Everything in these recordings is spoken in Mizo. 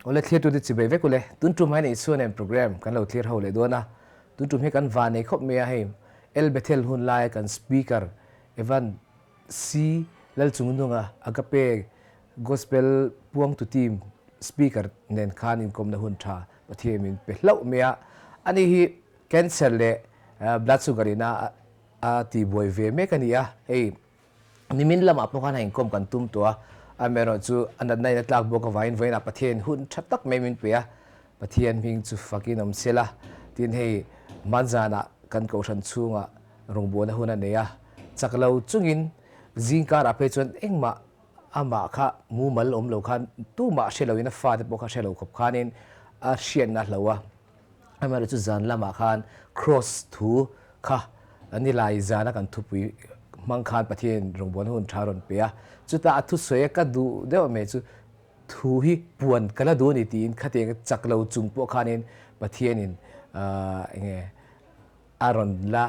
Awle thlirtute chibei vek ule, tun tum hian Isua nen program kan lo thlir ho leh dawn a, tun tum hi kan van nei khawp mai a, hei El Bethel hun laia kan Speaker Evan C Lalchungnunga Agape Gospel puangtu team Speaker nen khan inkawmna hun tha Pathian min pe hlauh mai a, ani hi Cancer leh Blood Sugar ina a tihbuai ve mek a ni a, hei Nimin lamah pawh khan a inkawm kan tum tawh a, amaherawhchu a natna in a tlak bawk avangin vawiinah Pathian hun tha tak mai min pe a, Pathian hming chu fakin awm se la, tin hei hmanzanah kan kohhran chhungah rawngbawlna hun a nei a, chak lo chungin zingkarah phei chuan engmah amah kha mumal awm lo khan tumah hre loin a fate pawh kha hre lo khawp khanin a hriatna a hlo a. Amaherawhchu zan lamah khan Kraws thu kha nilai zana kan thupui hmang khan Pathian rawngbawlna hun tha rawn pe a, chutah a thusawi a ka duh deuh mai chu thu hi puan ka la duh a ni tiin khatiang chak lo chung pawh khanin Pathianin eng nge a rawn la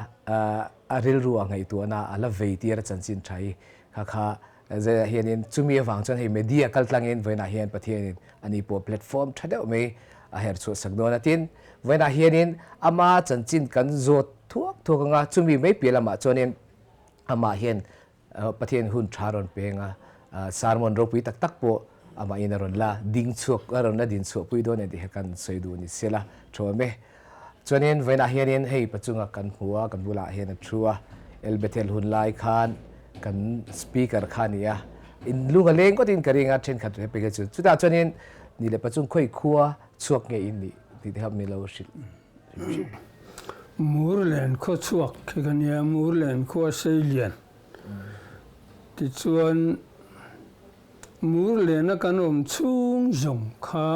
a rilru a ngaihtuahna a la vei tir a chanchin tha hi kha kha zaiah hianin chumi avang chuan hei media kal tlangin vawiinah hian Pathianin ani pawh platform tha deuh mai a her chhuah sak dawn a tin vawiinah hianin ama chanchin kan zawt thuak thuak anga chumi mai piah lamah chuanin amah hian Pathian hun tha rawn peng a, sermon ropui tak tak pawh amahin a rawn la ding chhuak, a rawn la din chhuah pui dawn e tih kha kan sawi duh ni se la tho awm e. Chuanin vawiinah hianin hei pachunga kan hmu a, kan bulah hian a thu a, El Bethel hun lai khan kan speaker kha a ni a, in lung a leng ngawtin ka ring a thenkhat he pek hi chu. Chutah chuanin ni leh pachung khawi khua chhuak nge in nih tih te kha min lo hrilh hrim hrim. Murlen khaw chhuak khi ka nia, Murlen khua Seilian tichuan Murlena kan awm chhung zawng kha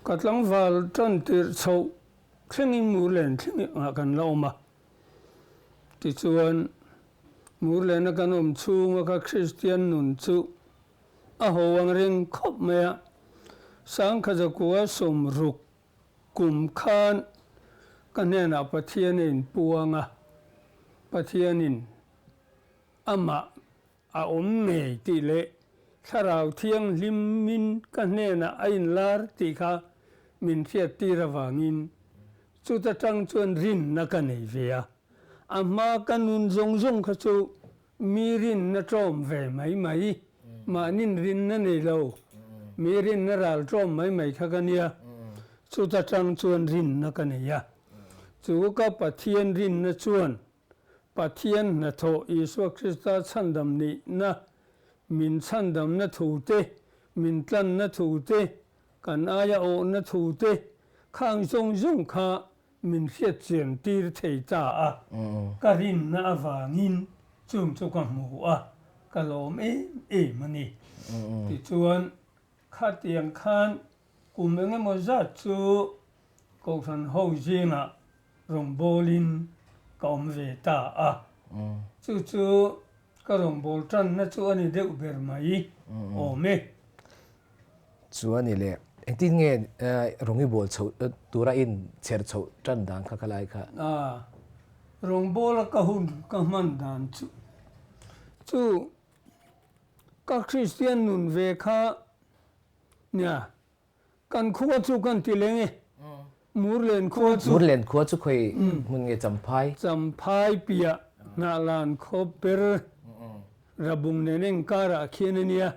ka tlangval tan tirh chhoh thlengin Murlen thlengah kan la awm a, tichuan Murlena kan awm chhunga ka Kristian nun chu a ho ang reng khawp mai a, Sangkhajakua 60 Kum khan ka hnenah Pathian a inpuang a, Pathianin amah a awm ngei tih leh Thlarau Thianghlimin ka hnenah a inlar tih kha min hriattir avangin chuta tang chuan rinna ka nei ve a. A hma ka nun zawng zawng kha chu Mi rinna tlawm ve mai mai, mahnin rinna nei lo, mi rinna ral tlawm mai mai kha ka nia. Chuta tang chuan rinna ka nei a. Chu ka Pathian rinna chuan Pathian hnathawh Isua Krista chhandam nihna, min chhandamna thu te, min tlanna thu te, kan aia awhna thu te, khang zawng zawng kha Min hriat chian tir thei ta a, ka rinna avangin chung chu ka hmu a, ka lawm em em a ni. Tichuan, khatiang khan kum eng emaw zat chu Kohhran ho zingah rawngbawlin ka awm ve ta a, chu chu ka rawngbâwl ṭanna chu a ni deuh ber mai awm e. Chu a ni le. Engtin nge rawng i bawl chhoh tura in chher chhoh ṭan dan kha kha lai kha? A, rawngbawla ka hun ka hman dan chu chu ka Kristian nun ve kha nia Kan khua chu kan ti leng e. Murlen khua chu. Murlen khua chu khawi hmun nge Champhai? Champhai piah Hnahlan khaw per Rabung nen engkarah khian a nia.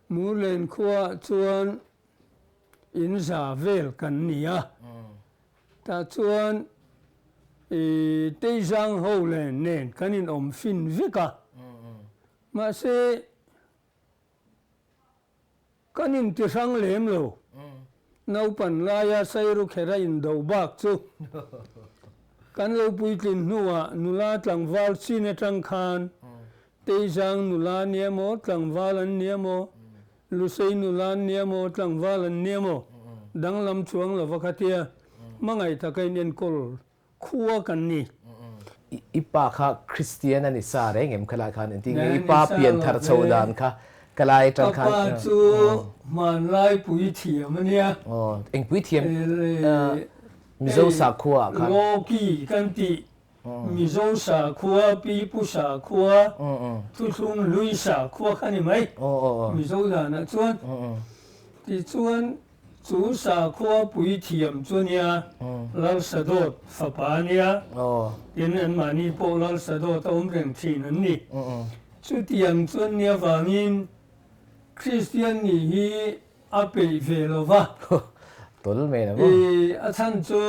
Murlen khuaah chuan in za vel kan ni a. Tah chuan i Teizang ho len nen kan inawm fin vek a. Mahse. Kan inti hrang lem lo. Naupan laia Sairukhera indo bak chu kan lo puitlin hnuah nula tlangval chin atang khan Teizang nula nia maw tlangval an nia maw, Lusei nula an nia maw tlangval an nia maw danglam chuang lova khatia hmangaih taka in enkawl Khua kan ni. I pa kha Kristian a ni sa reng em khalai khan engtin nge i pa pian thar chho dan kha kalai atang khan. Ka pa chu hmanlai puithiam a nia. Aw eng puithiam Mizo sakhua ah khan. Loki kan tih Mizo sakhua Pi Pu sakhua Thuthlung Hlui sakhua kha ni mai Mizo danah chuan. Tichuan, chu sakhua puithiam chu nia, Lalsadawt fapa a nia, tin anmahni pawh Lalsadawt a awm reng thin an ni. Chutiang chuan nia vangin Kristian nih hi a peih ve lo va. Tawl mai lo maw? A chhan chu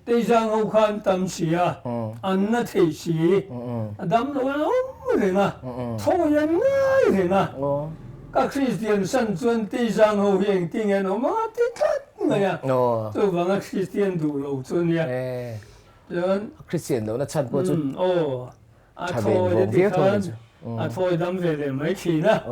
Teizang ho kha an tam si a, an na thei si, a dam lo an awm reng a, thawi an ngai reng a. Ka Kristian san chuan Teizang ho hi engtin nge an awm ang a ti tlat mai a, chuvanga Kristian duh lo chu a nia. Chuan. Kristian lohna chhan pawh chu tha ve vawng viau tho a ni chu. A thawi dam ve leh mai thin a.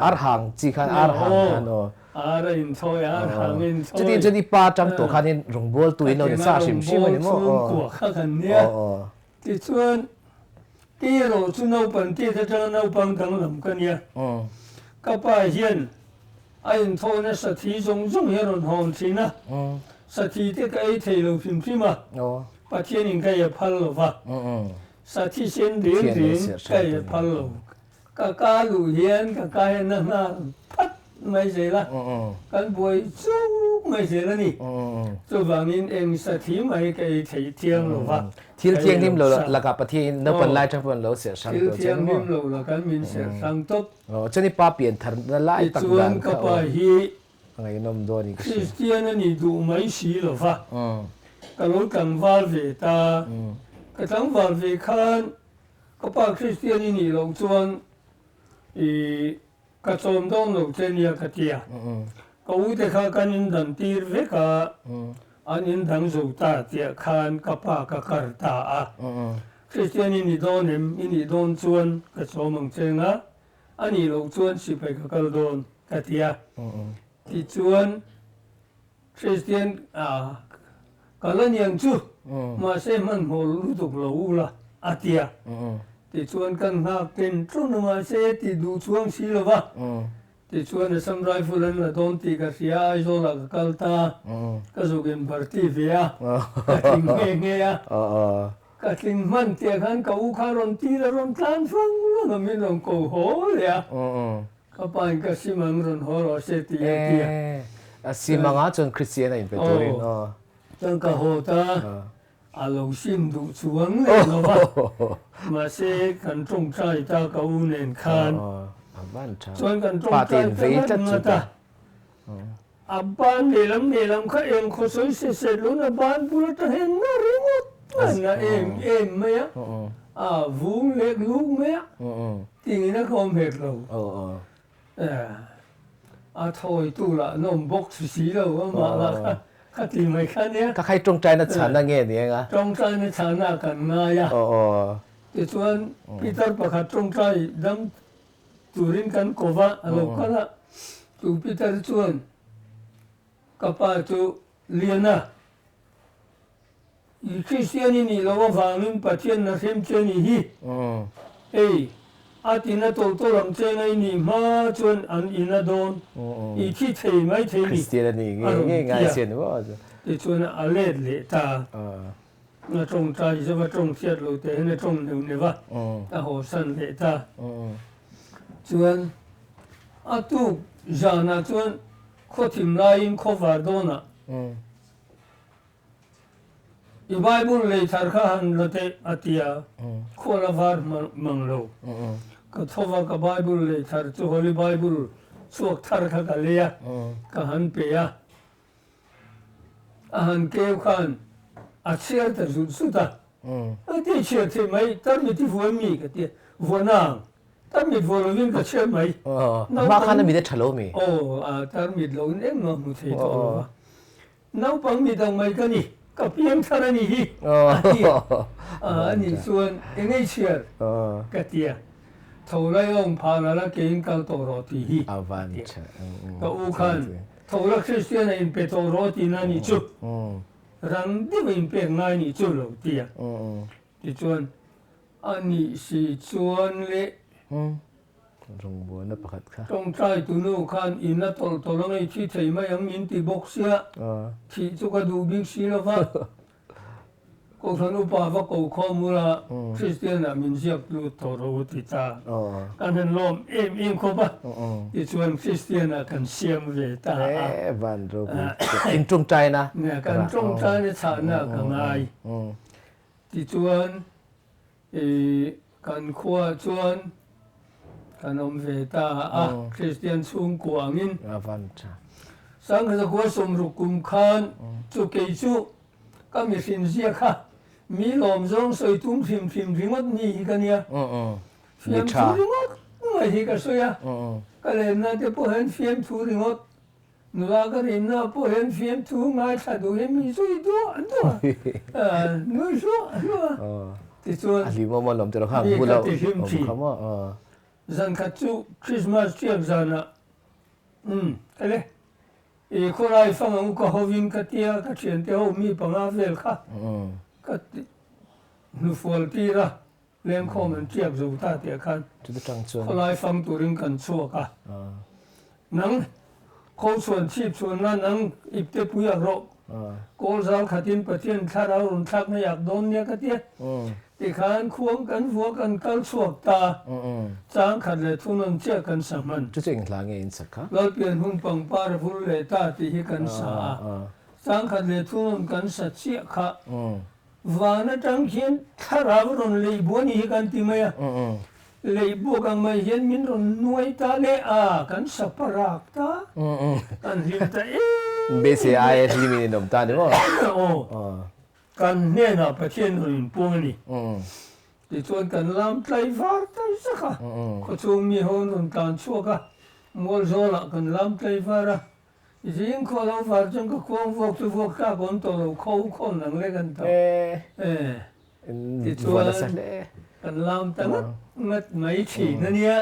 Ar hang chi khan ar hang khan aw. Ar a inthawi, ar hang a inthawi. Chutin chuan i pa tang tawh khanin rawngbâwl tu in lo ni sa hrim hrim a ni maw? Rawngbâwl chhungkua kha kan nia. Tichuan, kei erawh chu naupang tet atanga naupang danglam ka nia. Ka pa hian a inthawina sathi zawng zawng hi a rawn hawn thin a. Sathi te ka ei thei lo hrim hrim a, Pathianin ka ei phal lo va. Sathi sen reng reng ka ei phal lo. Ka ka luh hian ka ka hian a nghal phat mai zel a, kan buai chuk mai zel a ni. Chuvangin eng sathi mai ka ei thei thiang lo va. Thil thianghlim lo lakah Pathianin naupan lai tang pawh an lo serh hrang tawh che maw? Thil thianghlim lo lakah min serh hrang tawp. Chuan i pa pian tharna lai tak dan kha aw. Tichuan ka pa hi A ngaihnawm dawn in ka hria. Kristian a nih duh mai si lo va, ka lo tlangval ve ta. Ka tlangval ve khan Ka pa Kristian i nih loh chuan i ka chawm dawn lo che nia ka ti a. Ka u te kha kan in dan tir vek a, an in dang zo ta tiah khan ka pa ka kar ta a. Kristian i ni dawn em? I nih dawn chuan ka chawm ang che nga, a nih loh chuan sipai ka kal dawn ka ti a. Tichuan Kristian a kal a niang chu, mahse hmanhmawh lutuk lo u la a ti a. Tichuan kan nghak ten tlun a mahse ti duh chuang si lo va. Tichuan Assam Rifle an la dawn tih ka hria a, Aizawlah ka kal ta, ka zuk in bharti ve a, ka tling nghe nghe a. Ka tling hman tiah khan ka u kha rawn tir a rawn tlan vang vang a, min rawn ko haw leh a. Ka pa in ka sim ang rawn haw rawh se tih a ti a. A sim anga chuan Christian a inpe turin aw. Chuan ka haw ta, a lo sim duh chuang leh lo va, mahse kan tawngtai ta ka u nen khan. Chuan kan tawngtai ta ngat ngat a, a ban lehlam lehlam kha eng khaw sawi se se lun a ban bul atang hian na ringawt a na em em mai a, a vung lek luk mai a. Tingin a khawm hek lo. A thawitu lah an awm bawk si si lo amah lah kha kha ti mai kha nia. Ka khai tawngtaina chhana nge ni eng a? Tawngtaina chhana kan ngai a. Tichuan Peter pakhat tawngtai dam turin kan ko va, a lo kal a. Chu Peter chuan ka pa chu Liana, I Kristian i nih loh avangin Pathian na hrem che ni hi. Ei, a tina tawlh tawlh ang che na i nih hma chuan an in a dawn. I thi thei mai thei ni. Kristian a nih ngei ngei ngai che ni maw? Tichuan a let leh ta. A tawngtai zova tawng hriat lo teh hian a tawng neuh neuh a, a hawsan leh ta. Chuan a tuk zanah chuan khawthim laiin khawvar dawnah I Bible lei thar kha han la teh a ti a, khual a var mang lo. Ka tho va, ka Bible lei thar chu Holy Bible chhuak thar kha ka lei a, ka han pe a. A han keu khan a chhiar ta zut zut a, a ti chhiar thei mai, tarmit i vuan mi ka ti a, vuan ang, tarmit vuan lovin ka chhiar mai. Hma khan a mit a tha lo mi? Aw, tarmit loin engmah hmu thei tawh lo va. Naupang mi dang mai ka ni, ka piang thar a ni hi, a ti a. A nih chuan eng ei chhiar ka ti a, tho lai a awm phah la la keiin kal tawh rawh tih hi, a ti a. Ka u khan tho la Kristian a inpe tawh rawh tihna a nih chu, rang deuh a inpek ngai nih chu lo ti a. Tichuan a nih si chuan le. Rawngbawlna pakhat kha. Tawngtai tunu khan in a tawlh tawlh ang ei thi thei mai ang min ti bawk sia, thih chu ka duh bik si lo va. Kohhran upa va ko khawm ula Kristian ah min ziak lut tawh rawh u ti ta. Kan han lawm em em khawp a, tichuan Kristian ah kan siam ve ta a. E van ropui in tawngtaina. Nia kan tawngtaina chhahna ka ngai. Tichuan i kan khua chuan kan awm ve ta a, Kristian chhungkua angin. Van tha. Sangkhat 1960 kum khan chu kei chu Ka mihrin zia kha mi lawm zawng sawi tum hrim hrim ringawt mi hi ka nia. Fiamthu ringawt mai hi ka sawi a, ka lenna te pawh hian fiamthu ringawt, nula ka rinna pawh hian fiamthu ngaithla duh hi mi zui duah duah a, nui hluah hluah a, tichuan mi ka ti hlim thin. Zankhat chu Krismas ṭiak zanah, umm, ele. I khawlai fang ang ka hovin ka tia ka thiante ho mi panga vel kha ka hnufual tir a, lengkhawm an tiak zo ta tih ah khan khawlai fang turin kan chhuak a, nang kho chhuan chhip chhuanna nang ipte pui ak rawh, kawl zal khatin Pathian thlarau rawn thlak mai ak dawn nia ka tia. Tikhan khuang kan vua kan kal chhuak ta, chang khat leh thunawn chiah kan sa hman. Chu chu eng hla nge in sak kha? Lalpian hun pangpar a vul leh ta tih hi kan sa a, chang khat leh thunawn kan sa chiah kha. Van atang khian thlarau rawn lei bua ni hi kan ti mai a, lei buak ang mai hian min rawn nuai ta leh a, kan sa parak ta, kan hlim ta em em mai. BCIS hlimin in awm ta ni maw? Aw. Kan hnenah Pathian rawn inpuang a ni. Tichuan kan lam tlaivar ta zak a, khawchhung mi ho an rawn tlan chhuak a, mual zawlah kan lam tlaivar a, zing khaw lo var chuan ka khuang vuak chu vuak tlak awm tawh lo, kho khawn ang lek an tawh. Tichuan kan lam ta ngat ngat mai thin a nia,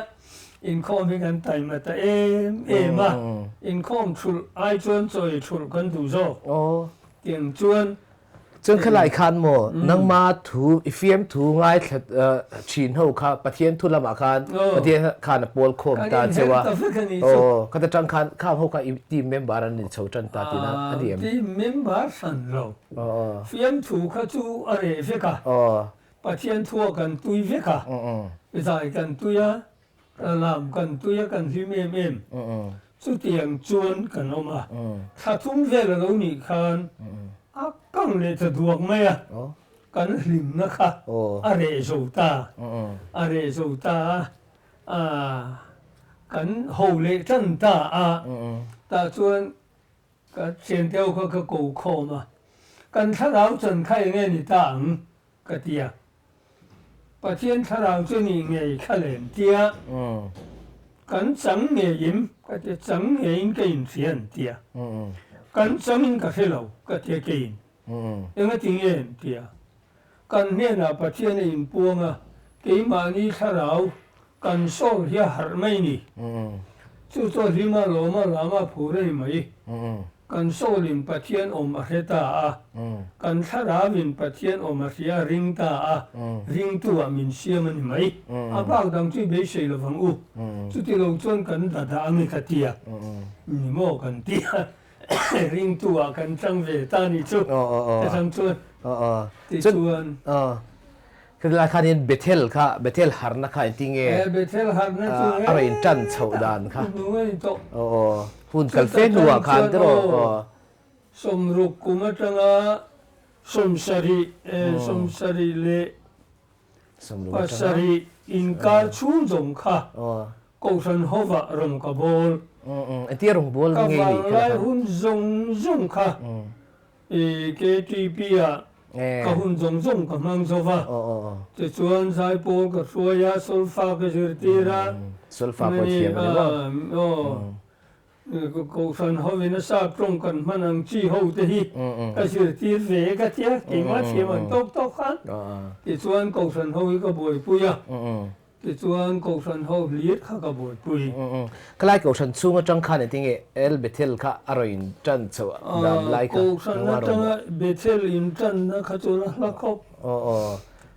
inkhawm hi kan taima ta em em a, inkhawm thulh ai chuan chawi thulh kan duh zawk. Tiang chuan. Chuan khalai khan maw nangma thu i fiam thu ngaithla thin ho kha Pathian thu lamah khan Pathian khan a pawl khawm ta cheu a aw khata tang khan khang ho kha i team member an ni chho tan ta tihna a ni em? Team member hran lo. Fiam thu kha chu a reh vek a. Pathian thua kan tui vek a. Zai kan tui a. Lam kan tui a kan hlim em em. Chutiang chuan kan awm a. Thla thum vel a lo nih khan a kang leh ta duak mai a. Kan hlimna kha a reh zo ta. A reh zo ta a, kan ho leh tan ta a. Tah chuan ka thiante ho kha ka ko khawm a. Kan thlarau chan kha eng nge ni ta ang? Ka ti a. Pathian thlarau chu nih ngei kha lem tia kan chang ngeiin ka ti chang ngeiin ka inhria an tia kan changin ka hre lo ka tia keiin enga ti nge an tia kan hnenah Pathian a inpuang a keimahni thlarau kan sawl hi a harh mai ni chu chu a hlima lawma lama phur a ni mai. Kan soul-in Pathian awm a hre ta a, kan thlarauin Pathian awm a hria ring ta a, ringtu ah min siam a ni mai. A bak dang chu i beisei lo vang u. Chuti lo chuan kan da dah ang i ka ti a, ni maw kan ti a, ringtu ah kan tang ve ta ni chu, ka chang chuan tichuan. Khilai khan in Bethel kha, Bethel harna kha engtin nge Eh, Bethel harna chu a rawn intan chhoh dan kha. Hnung a ni tawh. Aw aw, hun kal fe hnuah khan tiraw aw. 60 kum atanga 70, eh, 70 leh 70 inkar chhung zawng kha Kohhran hovah rawn ka bawl. Engtia rawn bawl nge nih kha? Ka vanglai hun zawng zawng kha KTP ah ka hun zawng zawng ka hmang zo va. Tichuan zaipawl ka hruai a, solfa ka zirtir a. Solfa pawh thiam a ni maw? Kohhran hovin a sap tawng kan hman ang chi ho te hi ka zirtir ve ka tia, keimah thiam ang tawk tawk khan. Tichuan Kohhran ho hi ka buaipui a. Tichuan Kohhran ho hlir kha ka buaipui. Khalai Kohhran chhung atang khan engtin nge El Bethel kha a rawn in tan chhoh dan lai kha? Kohhran atanga Bethel in tanna kha chu la hla khawp.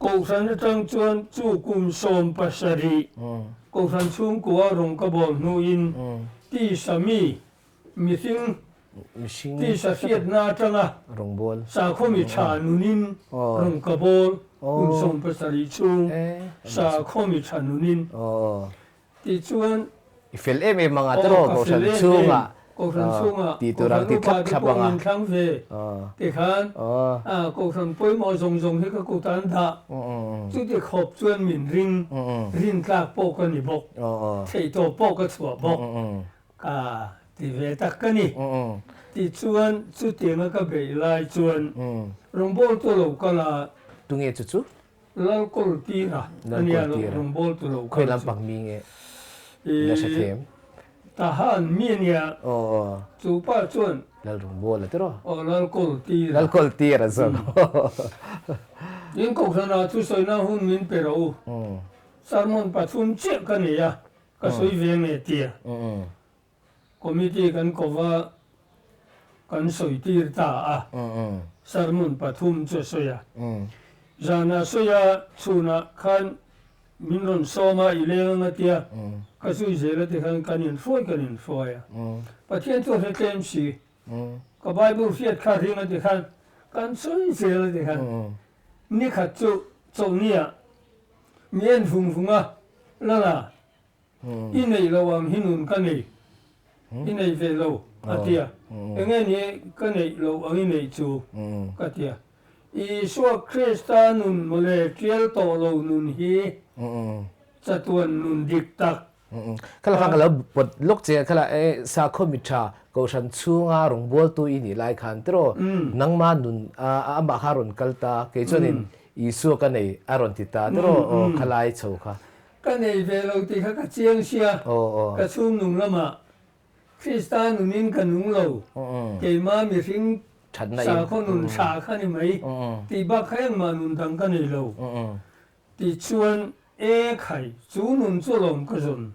Kohhran atang chuan chu kum 17 Kohhran chhungkua rawn ka bawl hnuin tisa mi mihring. Tisa hriatna atanga sakhaw mi tha nunin rawn ka bawl kum 17 chhung sakhaw mi tha nunin Tichuan, I fel em em anga tiraw Kohhran chhungah tih tur ang ti thlap thlap anga. Kohhran upa te pawh min thlang ve tikhan Kohhran pawimawh zawng zawng hi ka kut an dah. Chuti khawp chuan min ring, rintlak pawh ka ni bawk, theihtawp pawh ka chhuah bawk ka ti ve tak ka ni. Tichuan, chutianga ka beih lai chuan rawngbawltu lo kal a. Tunge chu chu? Lalkawl tira a nia lo rawngbawltu lo kal chu. Khawi lampang mi nge la hre them? Tahan mi a nia. Chu pa chuan. Lal rawngbawla tiraw? Aw Lalkawl tira. Lalkawl tira zawk. In kohhranah thusawina hun min pe rawh u. Sermon pathum chiah ka nei a, ka sawi ve nge tia. Committee kan ko va kan sawi tir ta a, sermon pathum chu a sawi a. Zanah sawi a, chhunah khan min rawn sawm a, i leng ang a tia, ka zui zel a ti khan kan inhruai kan inhruai a. Pathian chu a hre tlem si, ka Bible hriat kha ring a ti khan kan sawi zel a ti khan nikhat chu chawlhniah mi en vung vung a, Lala, I neih lo ang hi nun ka nei, i nei ve lo, a ti a. Enge ni ka neih loh ang i neih chu? ka ti a. Isua Krista nun mawle tial tawh lo nun hi chatuan nun dik tak. Khala khan ka lo pawt lawk che a, khala e sakhaw mitha kohhran chhunga rawngbawltu i nih lai khan tiraw nangma nun amah kha a rawn kal ta, kei chuanin Isua ka nei a rawn ti ta tiraw aw khalai chho kha. Ka nei ve lo tih kha ka chiang sia, ka chhung nung lamah Krista nunin ka nung lo, keimah mihring sakhaw nun tha kha ni mai tih bak kha engmah nun dang ka nei lo tih chuan e khai chu nun chu lawm ka zawn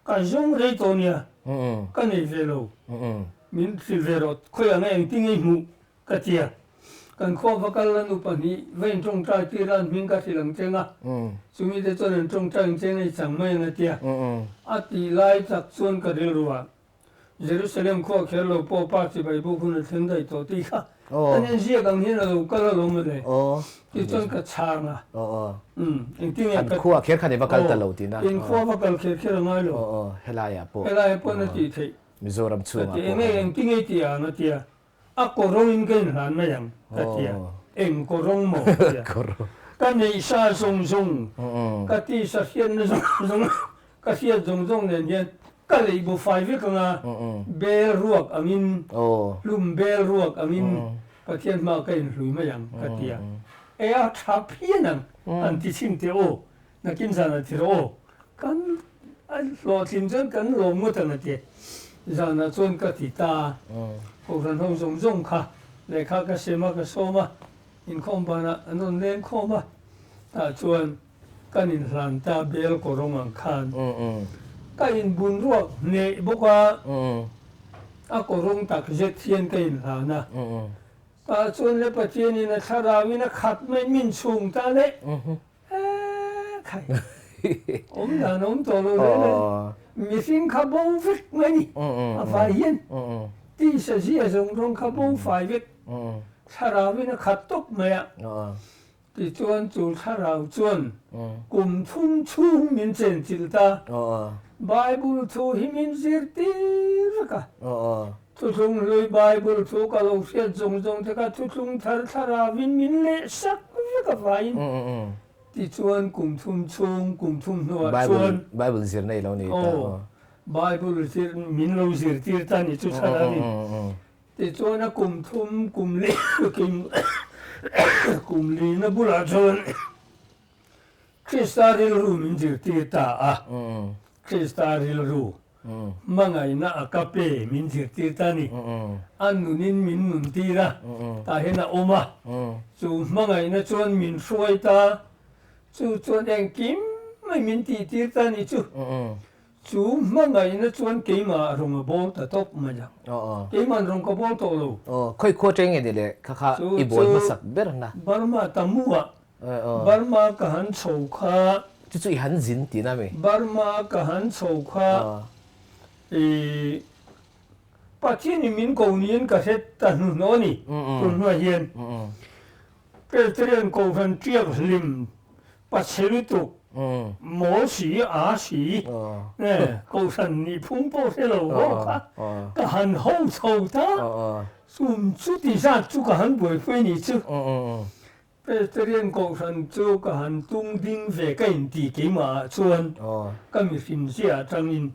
ka zawng rei tawh nia ka nei ve lo min hrilh ve rawh khawiah nge engtin nge i hmuh Ka ti a, kan khua va kal la nu pahnih va in tawngtai tir a, an hming ka hrilh ang cheng a, chumi te chuan an tawngtai ang cheng a i chang mai ang a ti a. A tih lai tak chuan ka rilru a, Jerusalem khua kher lo pawh pa chibai buk hun a thleng daih tawh tih kha kan en ziak ang hian a lo kal alawm mawle tih chuan ka chhang a, engtin nge ka khua kher khan i va kal ta lo tihna? In khua va kal kher kher a ngai lo, helaiah pawh helaiah pawh na tih theih. Mizoram chhungah pawh. Ka ti eng nge engtin nge i tih ang a ti a. A kawrawngin ka inhlan mai ang, ka ti a. Eng kawrawng maw? ka ti a. Ka neih sa zawng zawng, ka tisa hriatna zawng zawng, ka hriat zawng zawng nen hian ka leih bu fai vek ang a, bel ruak angin, hlum bel ruak angin Pathian hmaah ka inhlui mai ang, ka ti a. E a tha phian ang, an ti chhin teh aw, nakin zanah ti rawh aw, kan hlawhtlin chuan kan lawm ngawt ang a ti. Zanah chuan ka ti ta a, Kohhran ho zawng zawng kha lehkha ka sem a, ka sawm a, inkhawm banah an rawn leng khawm a, tah chuan kan inhlan ta bel kawrawng ang khan ka inbun ruak hneh bawk a, a kawrawng tak zet hian ka inhlan a, tah chuan le Pathianin a thlarauin a khat mai min chhung ta le. Khai, awm dan awm tawh lo reng reng. Mihring kha bo vek mai ni, a fai hian. Tisa zia zawng zawng kha bo fai vek. Thlarauin a khat tawp mai a. Tichuan chu thlarau chuan kum thum chhung min chenchilh ta. Bible thu hi min zirtir vek a. Thuthlung hlui Bible thu ka lo hriat zawng zawng te kha thuthlung thar thlarauin min leh sak vek a vaiin tichuan kum thum chhung kum thum hnuah chuan Bible zir nei lo ni ta aw Bible zir min lo zirtir ta ni chu thlarauin tichuan a kum thum kum li kum lina bulah chuan Krista rilru min zirtir ta a Krista rilru Hmangaihna a ka pe min zirtir ta ni. A nunin min nuntir a, tah hian a awm a. Chu hmangaihna chuan min hruai ta, chu chuan engkim mai min tihtir ta ni chu. Chu hmangaihna chuan keimah rawn a bawl ta tawp mai ang. Keiman rawn ka bawl tawh lo. Khawi khua teng nge ni le kha kha i bawl hmasak ber na? Burma Tamu-ah Burma ka han chho kha. Chu chu i han zin tihna mi? Burma ka han chho kha i Pathianin min ko niin ka hre ta hnuhnawh a ni. Tun hnuah hian Presbyterian Kohhran ṭiak hlim pachhe lutuk mawl si a si Kohhran nih phung pawh hre lo ho kha ka han ho chho ta. Chum chuti zat chu ka han buaipui a nih chu. Presbyterian Kohhran chu ka han tung ding ve ka inti keimah ah chuan ka mihrim zia atangin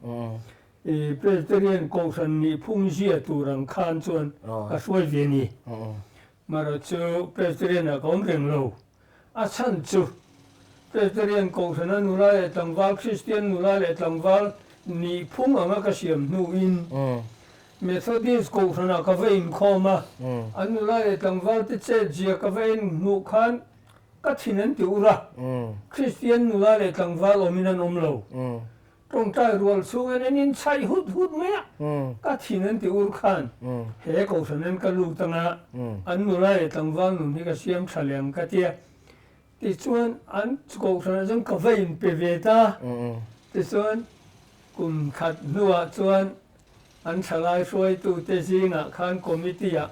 Presbyterian Kohhran nih phung zia tur ang khan chuan ka hruai ve a ni. Mara chu Presbyterian ah ka awm reng lo. A chhan chu Presbyterian Kohhrana nula leh tlangval Kristian nula leh tlangval nih phung anga ka siam hnuin Methodist Kohhranah ka va inkhawm a, an nula leh tlangvalte chet zia ka va en hmuh khan ka thin an ti ur a, Kristian nula leh tlangval awmin an awm lo. Tawngtai rual chhungin an inchhaih hut hut mai a, ka thin an ti ur khan he Kohhran an ka lut anga an nula leh tlangval nun hi ka siam tha leh ang ka tia. Tichuan an Kohhranah chuan ka va inpe ve ta. Tichuan kum khat hnuah chuan an thalai hruaitute zingah khan committee ah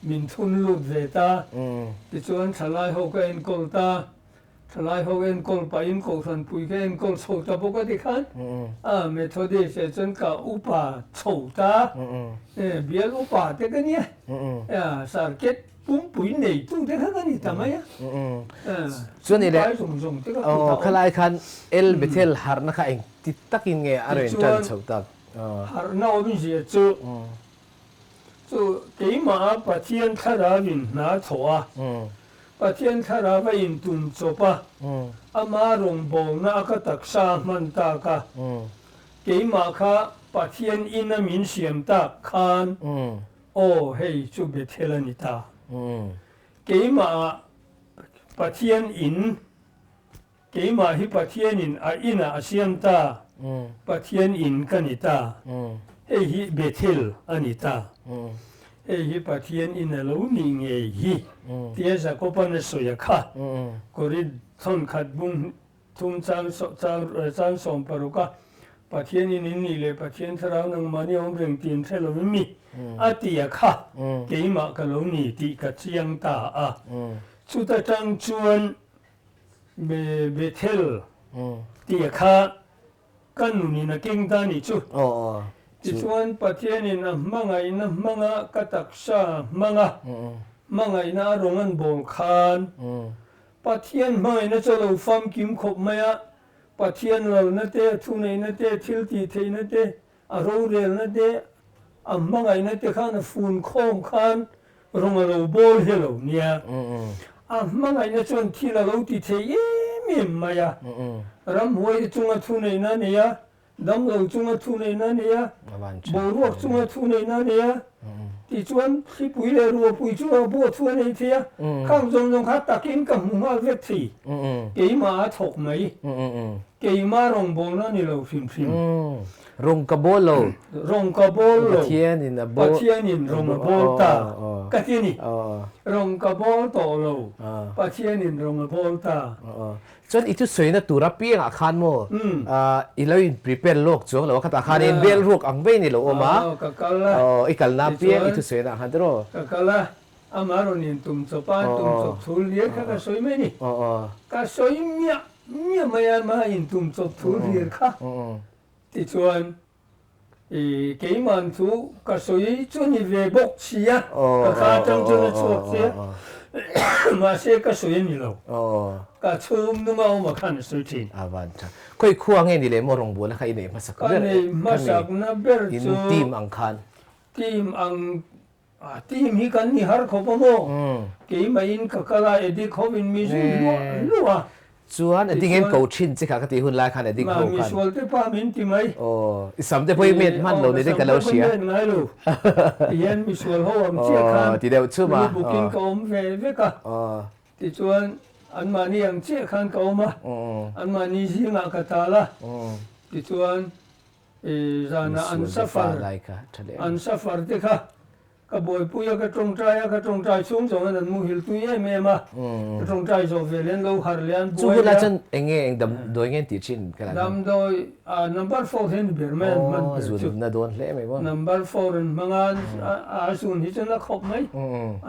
min thun lut ve ta. Tichuan thalai ho ka enkawl ta. Thalai ho enkawl pahin Kohhran pui ka enkawl chho ta bawk a tikhan a Methodist ah chuan ka upa chho ta. Bial upa te ka nia. Circuit Pumpui neitu te kha ka ni ta mai a. Chuan i leh aw khalai khan El Bethel harhna kha eng ti takin nge a rawn tan chhoh tak? Harhna awmzia chu chu keimah a Pathian thlarau in hna thawh a, Pathian thlarau a intum chawp a, ama rawngbawlna a ka taksa a hman tak a, keimah kha Pathian in a min siam tak khan Aw, hei chu Bethel a ni ta. Keimahah Pathian in, keimah hi Pathianin a inah a siam ta, Pathian in ka ni ta. Hei hi Bethel a ni ta. Hei hi Pathian in a lo nih ngei hi tia Jakoban a sawi a kha. Korinth thawnkhat bung Thum chang chang 16 a, Pathian in in nih leh Pathian thlarau nangmahni awm reng tih in hre lo in mi a ti a kha keimah ka lo ni tih ka chiang ta a. Chuta tang chuan Bethel tih a kha ka nun in a keng ta nih chu. Tichuan Pathian in a hmangaihna hmanga ka taksa hmanga hmangaihna a rawn an bawl khan Pathian hmangaihna chu a lo famkim khawp mai a, Pathian lalna te, a thuneihna te, thil tihtheihna te, a rorelna te, a hmangaihna te khan a fun khawm khan rawng a lo bawl hi a lo nia. A hmangaihna chuan thil a lo ti thei em em mai a, ramhuai te chunga thuneihna a nei a, Damlo chunga thu neihna a nei a, boruak chunga thu neihna a nei a, tichuan thlipui leh ruahpui chunga pawh thu a nei thei a, khang zawng zawng kha takin ka hmu nghal vek thei. Keimah a thawk mai. Keimah rawngbawlna ni lo hrim hrim. Rawng ka bawl lo. Rawng ka bawl lo. Pathianin a bawl. Pathianin rawng a bawl ta. Ka ti a ni. Rawng ka bawl tawh lo. Pathianin rawng a bawl ta. Chuan i thusawiina tur apiangah khan maw i lo in prepare lawk chuang lo a, khatah khan in bel ruak ang mai ni lo awm a, i kalna apiang i thusawiina ah khan tiraw? Ka kal a, amah rawn in tum chawp a, tum chawp thul hlir kha ka sawi mai a ni. Ka sawi miah miah mai a, amah in tum chawp thul hlir kha. Tichuan Keiman chu ka sawi chu ni ve bawk si a, ka kha atang chuan a chhuak che a, mahse ka sawi a ni lo, ka chhung nunga awm ah khan a sawi thin. A van tha. Khawi khua nge ni leh maw rawngbawlna kha i neih hmasak ber? Ka neih hmasakna ber chu. In team ang khan. Team ang, team hi kan ni har khawp a maw? Keimahin ka kal a, Edik hovin mi zui hluah hluah a. Chuan a dingin ko thin che kha ka tih hun lai khan a ding ho khan. Misual te pa min ti mai. Aw, i sam te pawh i met hman lo ni te ka lo hria. Ka sam te pawh i met ngai lo. Tihian misual ho ang chiah khan. Aw, ti deuh chum a. Lu bukin ka awm ve vek a. Aw. Tichuan anmahni ang chiah khan ka awm a. Anmahni zingah ka tal a. Tichuan zanah an safar, an safar te kha. Ka buaipui a, ka tawngtai a, ka tawngtai chhung zawng hian an muhil tui em em a, ka tawngtai zawh ve leh an lo harh leh an Chu buai hunah leh a. chuan eng nge eng damdawi nge an tih thin ka la hre. Damdawi ah number four hi a ni ber mai an hman Aw ber chu. zun na dawn hle mai maw. Number four an hmang a, a zun hi chuan a khawp mai,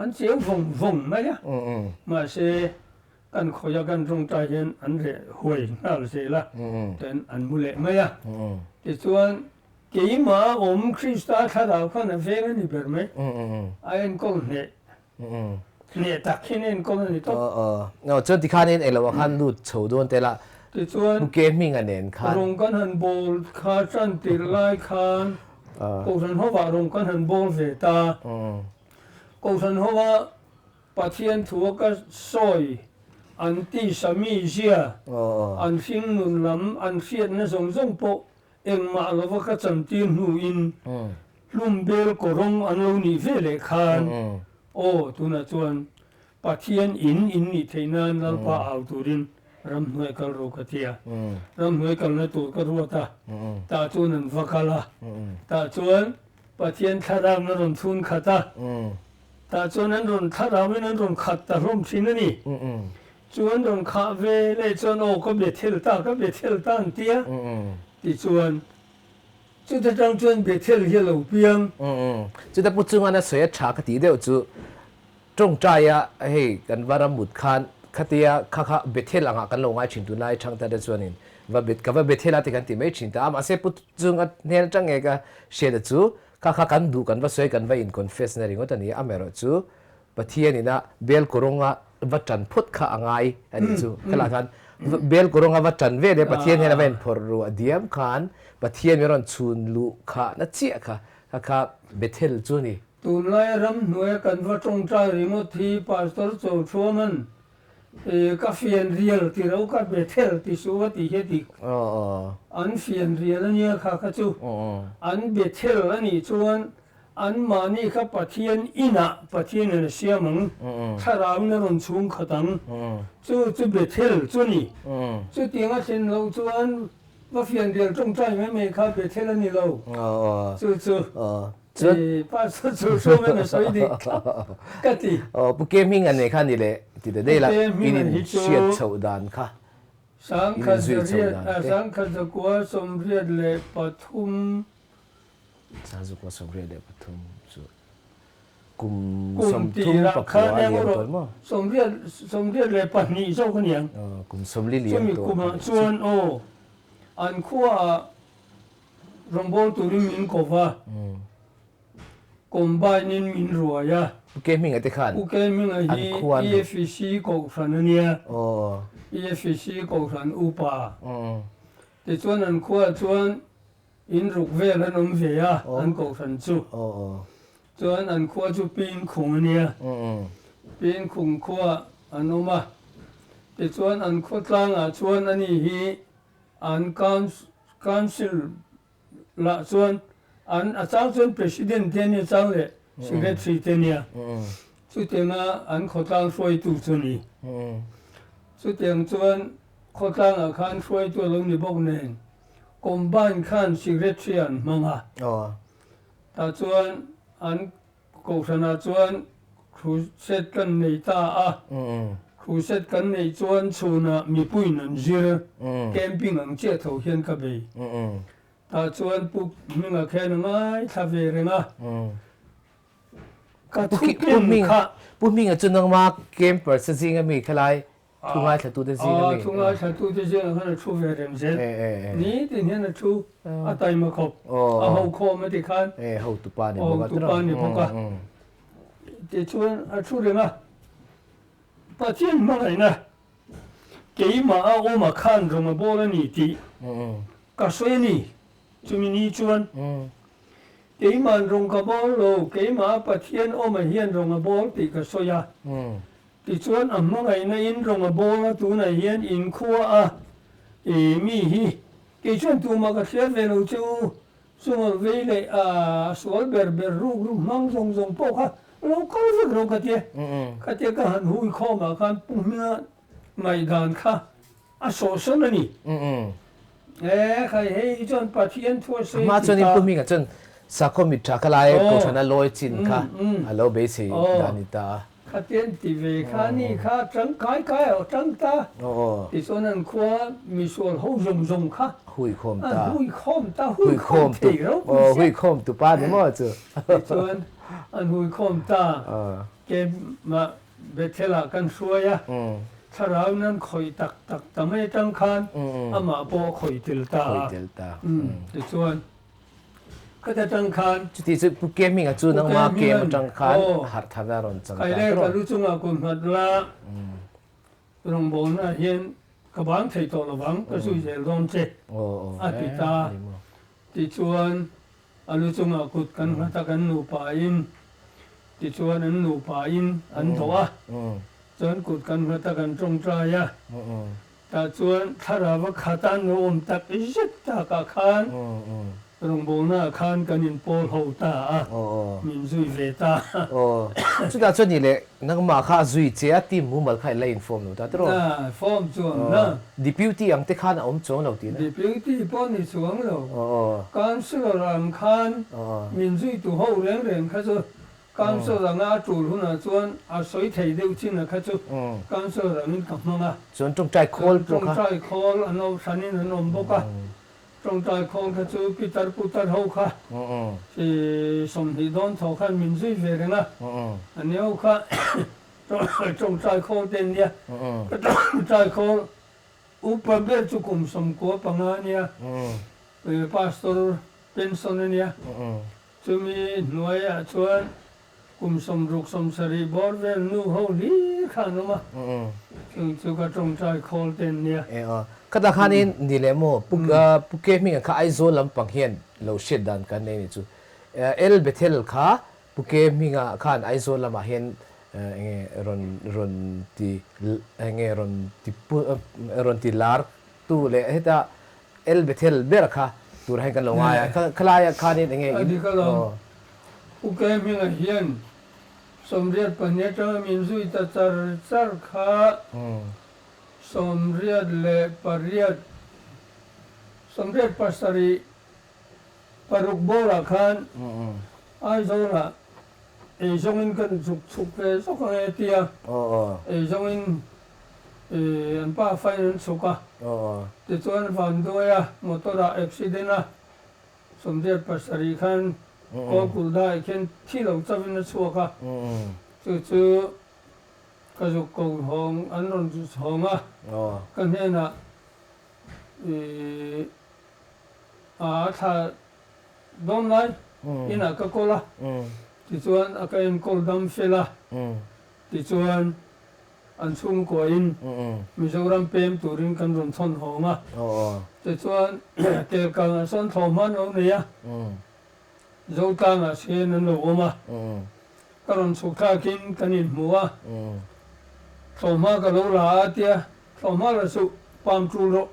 an chiang vawng vawng mai a, mahse kan khawih a kan tawngtai hian an reh huai nghal zel a, ten an mu leh mai a. Tichuan Keimah a awm Krista thlarau khan a veng a ni ber mai. A enkawl hneh. Hneh tak hian a enkawl a ni tawp. Aw chuan tikhanin englo ah khan lut chho dawn tel a. Tichuan Buke hminga nen khan. Rawng kan han bawl kha tan tirh lai khan Kohhran hovah rawng kan han bawl ve ta. Kohhran hova Pathian thu a ka sawi an tisa mizia, an hringnun lam an hriatna zawng zawng pawh Engmah lova ka chantir hnuin hlum bel kawrawng an lo nih ve leh khan, Aw, tunah chuan Pathian in in nih theih nan Lalpa au turin ramhnuai kal rawh ka ti a. Ramhnuai kalna tur ka ruat a, tah chuan an va kal a. Tah chuan Pathian thlarauin a rawn chhun khat a, tah chuan an rawn thlarauin an rawn khat ta hlawm thin a ni. Chu an rawn khah ve leh chuan aw ka Bethel ta, ka Bethel ta an ti a, tichuan chuta tang chuan Bethel hi a lo piang. Chuta pu chunga na sawi a tha ka tih deuh chu tawngtaia hei kan va ram mut khan khatia kha kha Bethel angah kan lo ngai thin tunlai thangte te chuanin va ka va Bethel a ti kan ti mai thin ta a, mahse pu chunga hnen atang nge ka hriat chu kha kha kan duh kan va sawi kan va in confess na ringawt a ni a, amaherawh chu Pathian ina bel kawrawnga va tan phawt kha a ngai a nih chu. Khalah khan bel kawrawnga va tan ve leh Pathian hian a va inphawrh ruah diam khan Pathian min rawn chhun luh kha na chiah kha kha kha Bethel chu a ni. Tunlaia ramhnuaia kan va tawngtai ringawt hi Pastor Chawlthuaman ka fian rial ti ro ka Bethel ti suh a tih hi a dik. An fian rial a nia kha kha chu. An Bethel a nih chuan Anmahni kha Pathian inah Pathianin a siam ang, thlarauin a rawn chhung khat ang. Chu chu Bethel chu a ni. Chutiang a thlen loh chuan va fianrial tawngtai mai mai kha Bethel a ni lo. Chu chu Pastor chu hruaiin a sawi dik thlap ka ti. Pu Ke hming a nei kha ni leh ti ta daih la, in in hriat chhoh dan kha, in in zui chhoh dan te. 1983. Sazukua 83 chu kum 34 a liam tawh maw? 82 zawk a niang. Kum 40 liam Chumi tawh. Kumah chuan aw an khuaah rawngbâwl turin min ko va, combine in min ruai a. U Ke Hminga te khan U Ke Hminga an hi khua an EFC Kohhran a nia, EFC Kohhran upa. Tichuan an khuaah chuan In ruk vel an awm ve a, an kohhran chu. Chuan an khua chu Pinkhung a nia. Pinkhung khua an awm a. Tichuan an khaw tlangah chuan ani hi an council lah chuan an a chang chuan president te ania chang leh secretary te ania. Chutianga an khawtlang hruaitu chu a ni. Chutiang chuan khawtlangah khan hruaitu a lo ni bawk nen. Combine khan secretary an hmang a, tah chuan an kohhranah chuan crusade kan nei ta a, crusade kan neih chuan chhunah mipuiin an zir, camping ang chiah tho hian ka bei. Tah chuan Pu Hminga khian a ngaithla ve reng a, ka thu ken kha. Pu Hminga chu nangma camper sa zinga mi khalai Thu ngaithlatute zing a mi? Thu ngaithlatute zingah khan a thu ve reng zel. Nitin hian a thu a taima khawp. A ho khawm a ti khan. Hotupa ni bawk a. Hotupa ni bawk a. Tichuan a thu reng a, Pathian hmangaihna keimah a awm a khan rawng a bawl a ni tih ka sawi a ni. Chumi ni chuan keima'n rawng ka bawl lo, keimah a Pathian awm a hian rawng a bawl tih ka sawi a. Tichuan a hmangaihna in rawng a bawl a, tunah hian in khua a i mi hi kei chuan tumah ka thliar ve lo che u, chunga vei leh a sual ber ber ruk ruk hmang zawng zawng pawh kha lo kal vek rawh ka tia, khatia ka han hui khawmah khan Pu Hminga ngaihdan kha a sawhsawn a ni. E khai hei hi chuan Pathian thu a sawi A hma chuan in Pu Hminga chuan Sakhaw mit tha kha lai kohhran a lawi chin kha a lo beisei dan ni ta a. Khatian ti ve kha ni kha tangkai kai a tang ta. Tichuan an khua misual ho zawng zawng kha huikhawm ta. An huikhawm ta, huikhawm thei ropui sia. Huikhawm tu pa ni maw chu. Tichuan an huikhawm ta. Keimah Bethel ah kan hruai a, thlarau in an khawih tak tak ta mai atang khan amah pawh a khawih tel ta a. Tichuan khata tang khan. Chuti chu Pu Keming a chu nangma kem atang khan harh tharna a rawn chang ta. Kailai ka lu chungah kun nghat la rawngbawlna ah hian ka bang thei tawh lovang ka zui zel dawn che a ti ta. Tichuan A lu chungah kut kan nghat a, kan nupa in. Tichuan an nupa in an dawh a, chuan kut kan nghat a, kan tawngtai a. Tah chuan thlarau a khat a an lo awm tak zet takah khan rawngbawlna ah khan kan inpawl ho ta a, min zui ve ta a. Chutah chuan ni leh nangmah kha a zui che a, team mumal kha i la inform lo ta tiraw? Form chuang na. Deputy ang te khan a awm chuang lo tihna. Deputy pawh ni chuang lo. Councillor ang khan min zuitu ho reng reng kha chu Councillor anga a tul hunah chuan a sawi thei deuh chin a kha chu Councillor angin ka hmang a. Chuan tawngtai khawl pawh kha. Tawngtai khawl an awm hranin an awm bawk a. Tawngtai khawl kha chu pitar putar ho kha 20 dawn thaw khan min zui ve reng a. A neo kha Tawngtai khawl te an nia. Ka tawngtai khawl upa ber chu kum 95 a nia. Pastor pension a nia. Chumi hnuaiah chuan kum 60 70 bawr vel nu ho hlir kha an awm a. Chung chu ka tawngtai khawl te an nia. Khatah khanin ni leh maw Pu Ke Hminga kha Aizawl lampang hian lo hriat dan kan nei ni chu. El Bethel kha Pu Ke Hminga khan Aizawl lamah hian enge rawn rawn ti enge rawn ti pu rawn ti lar tu leh heta El Bethel ber kha turah hian kan lo ngai a, khalaiah khanin enge A dik alawm. Pu Ke Hminga hian 82 atanga min zui ta char char kha 88, 87 Paruk bawlah khan Aizawlah eizawngin kan zuk chhuk ve zawk ang e tia eizawngin an pa fain an chhuk a, tichuan Vanduaia motor ah accident a 87 khan Kawlkulhdaih khian thi lo chauhin a chhuak a, chu chu ka zuk ko hawng an rawn hawng a, ka hnenah A thla dawn lai inah ka kawl a, tichuan a ka enkawl dam fel a, tichuan an chhungkuain Mizoram pem turin kan rawn thawn hawng a, tichuan Kelkangah sawn thlawhhma an lo nei a, Zotlangah sian an lo awm a, ka rawn chhuk thlakin kan inhmu a, thlawhhma ka lo la a tia, thlawhhma la suh, pam tul rawh,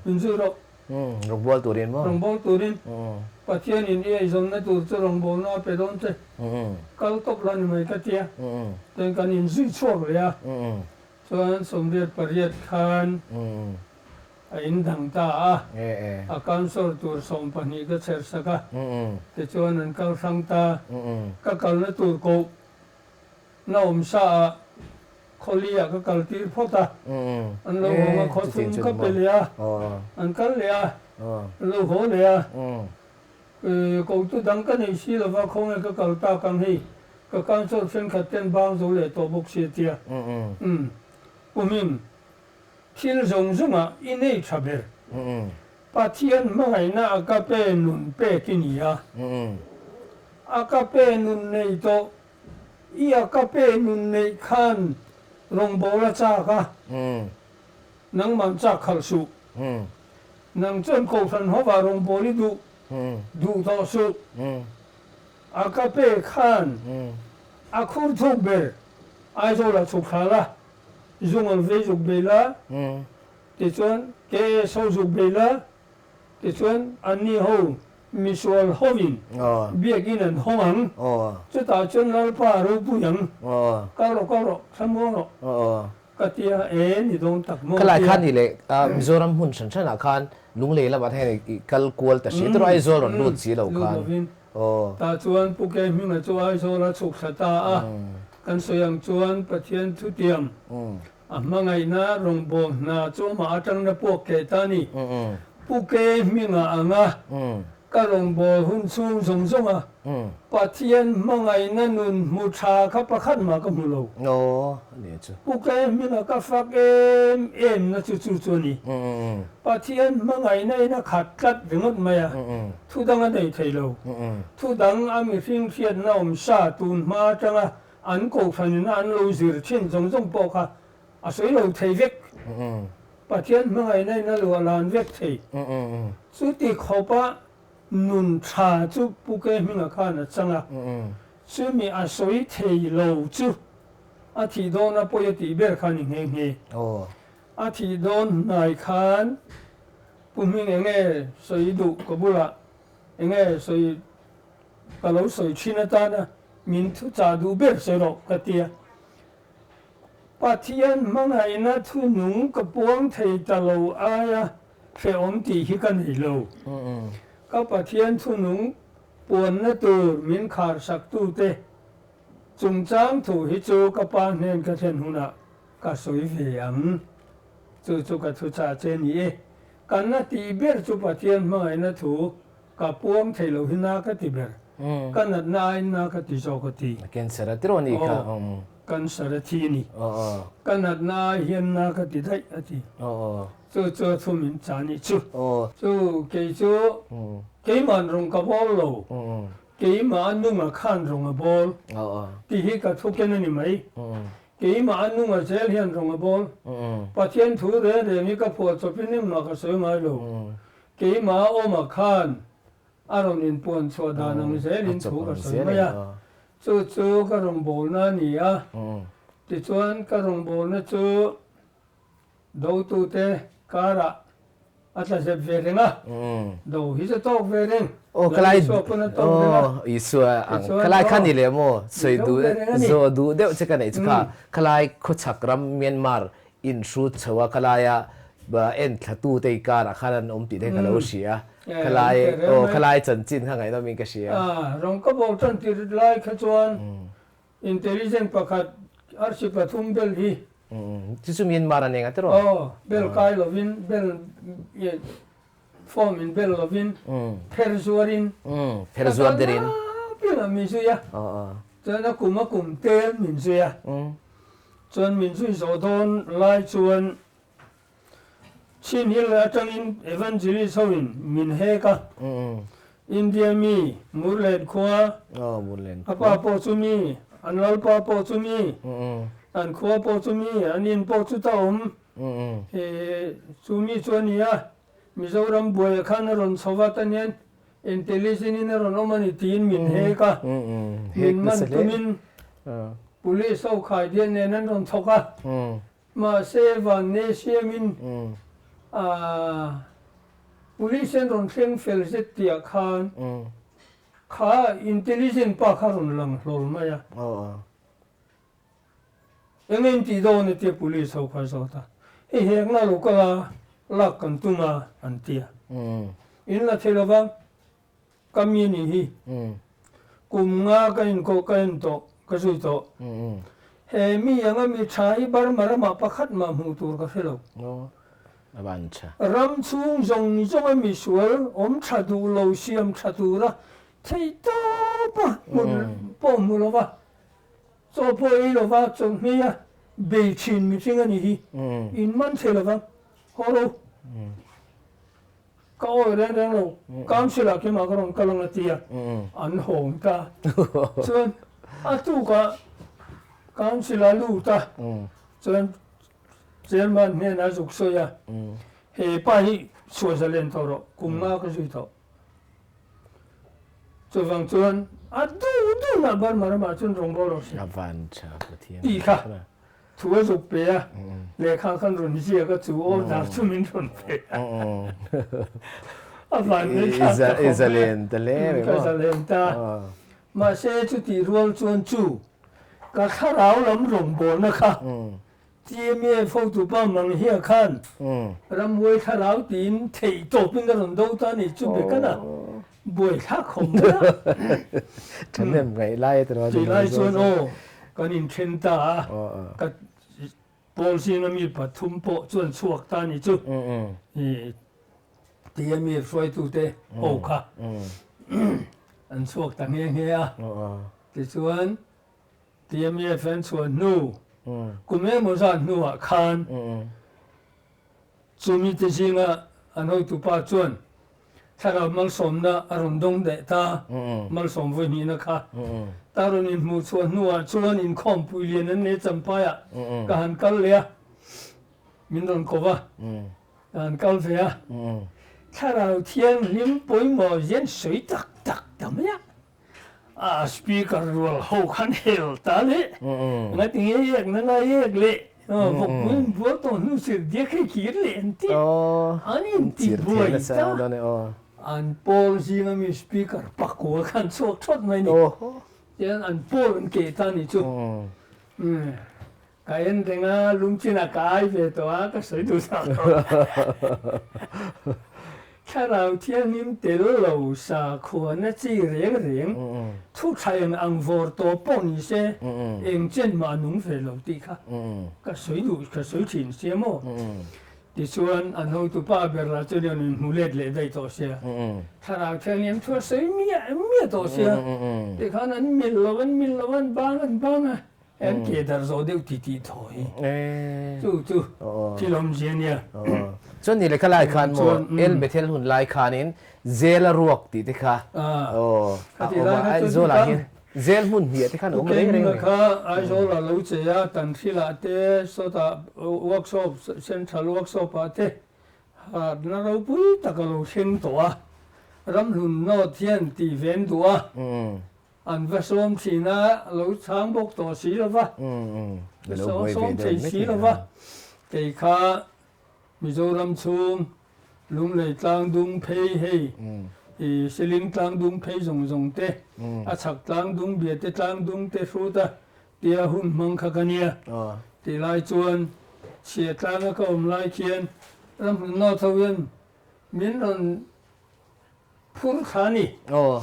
min zui rawh. Rawngbâwl turin maw? Rawngbâwl turin. Pathianin i eizawnna tur chu rawngbâwlna a pe dawn che, kal tawp la ni mai ka tia, chuan kan inzui chhuak leh a, chuan 88 khan A in dang ta a, a council tur 12 ka chher sak a, tichuan an kal hrang ta. Ka kalna tur koh na awm sa ah khawli ah ka kal tir phawt a, an lo hawng a, khaw thum ka pe leh a, an kal leh a, an lo haw leh a, kotu dang ka nei si lova khawnge ka kal tak ang hei, ka council thenkhat ten bang zo leh tawh bawk si a tia. Kumin Thil zawng zawngah i nei tha ber. Pathian hmangaihna a ka pe nun pek i ni a. A ka pe nun nei tawh. I a ka pe nun neih khan rawngbâwl a châk a. Nangmah châk khalh suh. Nang chuan Kohhran hovah rawngbâwl i duh duh tawh suh. A ka pe khan a khur thuk ber Aizawlah chhuk thla la. Zungal vei zuk bei la, tichuan ke so zuk bei la, tichuan anni ho misual hovin biakin an hawng ang, chutah chuan Lalpa a ropui ang, kal rawh kal rawh, thlamuang rawh ka ti a, e ni dawn tak maw Khalai khan ni leh Mizoram hmun hran hranah khan Lunglei lamah te hian i kal kual ta hri tawh Aizawl rawn lut si lo khan. Tah chuan Pu Ke Hminga chu Aizawl a chhuk thla ta a, kan sawi ang chuan Pathian thutiam a hmangaihna rawngbâwl hna chu amah atangna puak keh ta a ni. Pu Ke Hminga anga Ka rawngbâwl hun chhung zawng zawng a, Pathian hmangaihna nun hmu tha kha pakhat mah ka hmu lo. Pu Ke Hminga ka fak em em na chu chu chu a ni. Pathian hmangaihna in a khat tlat ringawt mai a, thu dang a nei thei lo. Thu dang a mihring hriatna awm sa tun hma atanga an kohhran ina an lo zir thin zawng zawng pawh kha a sawi lo thei vek. Pathian hmangaihna in a luah lan vek thei. Chuti khawpa nun tha chu Pu Ke Hminga khan a chang a, chumi a sawi thei lo chu a thih dawn a pawi a tih ber kha a ni nghe nghe. A thih dawn hnai khan Pu Hming enge sawi duh ka bulah enge sawi ka lo sawi thin atana min thuchah duh ber sawi rawh ka ti a. Pathian hmangaihna thunung ka puang thei ta lo aia hrehawm tih hi ka nei lo. Ka Pathian thunung puanna tur min kharsaktute chungchang thu hi chu ka pa hnen ka thlen hunah ka sawi ve ang. Chu chu ka thuchah che ni e. Ka na tih ber chu Pathian hmangaihna thu ka puang thei lo hi na ka ti ber. Ka natna aiin na ka ti zawk a ti. Cancer a ti rawh ni kha. Aw, cancer a thi a ni. Ka natna ai hian na ka ti daih a ti. Chu chu a thu min chah nih chu. Chu kei chu keiman rawng ka bawl lo, keimah a nunga khan rawng a bawl tih hi ka thu ken a ni mai. Keimah a nunga zel hian rawng a bawl. Pathian thu reng reng hi ka phuah chawpin engmah ka sawi ngai lo. Keimah a awmah khan a rawn inpuan chhuah dan ang zelin thu ka sawi mai a, chu chu ka rawngbawlna a ni a. Tichuan ka rawngbawlna chu dotute karah a tla zep ve reng a, do hi chu tawk ve reng, Lal Isua pawn a tawk reng a, tichuan Khalai kha ni leh maw sawi duh zawh duh deuh che ka neih chu kha khalai khawchhak ram Myanmar Inhrut chho a khalaia en thla tute i karah khan an awm tih te ka lo hria a, khalai aw khalai chanchin kha ngaihnawm in ka hria. Rawng ka bawk tan tir lai kha chuan intelligent pakhat arsi pathum bel hi. Chu chu Myanmar a neng a tiraw? Aw, bel kai lovin bel form in bel lovin pher zuarin pher zuar derin piangah min zui a, chuan a kum a kum tel min zui a. Chuan min zui zawh dawn lai chuan Chin Hill atangin Evangelist hoin min hek a, India mi Murlen khua, a pa pawh chu mi, an lalpa pawh chu mi, an khua pawh chu mi, an in pawh chu ta awm, chu mi chu a ni a, Mizoram buaiah khan a rawn chho vat a nian Intelligent in a rawn awm a ni tiin min hek a, min man tumin Police ho khaidian nen an rawn thawk a, mahse Vanne siamin Police an rawn thleng fel zet tihah khan kha Intelligent pa kha rawn lang hlawl mai a. Eng in tih dawn e tia police ho kha zawt a, hei hekna lo kal a, lak kan tum a an ti a. In la thei lova, ka mi nih hi kum nga ka inkoh ka en tawh, ka zui tawh. He mi anga mi tha hi Burma ramah pakhat mah hmuh tur ka hre lo. Ram chhung zawng zawnga misual awm tha duh lo siam tha tura thei tawpa hmun pawh hmu lova Chaw pawh ei lova chawlhmei a bei thin mihring a nih hi. In man thei lova, haw ro. Ka awi reng reng lo, council ah keimah ka rawn kal ang a ti a, an hawng ta. Chuan a tukah council a lut a, chuan chairman hnenah a zuk sawi a, he pa hi chhuah zalen tawh rawh, kum nga ka zui tawh. Chuvang chuan a duh duhna Burma ramah chuan rawngbâwl rawh se tih kha thu a zuk pe a, lehkha khan rawn ziak a, chu order chu min rawn pe a. A vanneithlak ta khawp mai a, ka zalen ta. Mahse chutih rual chuan chu ka thlarau lam rawngbâwlna kha TMF hotupa Manghia khan ramhuai thlarau tiin theihtawpin a rawn do ta a ni chu be kan a. Buai thlak khawp mai a. Thahnem ngaih lai a ti lo. Tih lai chuan aw kan inthen ta a, ka pawl zinga mi pathum pawh chuan chhuak ta ni chu tia mi hruaitute ho kha an chhuak ta nghe nghe a. Tichuan TMF an chhuah hnu kum engemaw zat hnuah khan Chu mite zinga an hotupa chuan thlarau malsawmna a rawn dawng daih ta, malsawm vawi hnihna kha. Ta rawn inhmuh chhuah hnuah chuan inkhawmpui lian an nei Champaiah ka han kal leh a, min rawn ko va, ka han kal ve a. Thlarau thianghlim pawimawh hian sawi tak tak ta mai a, a speaker rual ho khan hel ta le ngati nge ek na ngai ek le vawkpui in bual tawh hnu sir diak hei kir leh an ti an in ti buai ta an pawl zinga mi speaker pakua khan chhuak thawt mai ni tian an pawl an keh ta ni chu ka en reng a lungchin a ka ai ve tawh a ka sawi duh tak lo. Thlarau Thianghlim tel lo sa khuana chi reng reng thu tha eng ang vawr tawp pawh ni se eng chen mah a nung ve lo tih kha ka sawi duh ka sawi thin sia maw? Tichuan an hotupa ber lah chuan in hmu let leh daih tawh sia Thlarau Thianghlim thu a sawi miah miah tawh sia tikhan an mil lo an mil lo an bang an bang a. An ke dar zawh deuh ti tih thaw hi chu chu thil awmzia nia. Chuan ni lehkha lai khan maw El Bethel hun lai khanin Zel a ruak tih te kha aw a awm a Aizawl ah hian Zel hmun hniah te khan a awm reng reng mai. Kha Aizawl ah lo che a Tanhril ah te sawtah workshop central workshop ah te harhna ropui tak a lo thleng tawh a Ramhlun North hian tih ven duh a. An va sawm thin a, lo chhang bawk tawh si lo va, sawm thei si lo va. Kei kha Mizoram chhung Lunglei tlang dung phei hei, i Siling tlang dung phei zawng zawng te, a chhak tlang dung Biate tlang dung te hrut a tia hun hmang kha ka nia. Tih lai chuan chhia tlanga ka awm lai khian ramhmun North ho hian min rawn Phur kha a ni. Aw,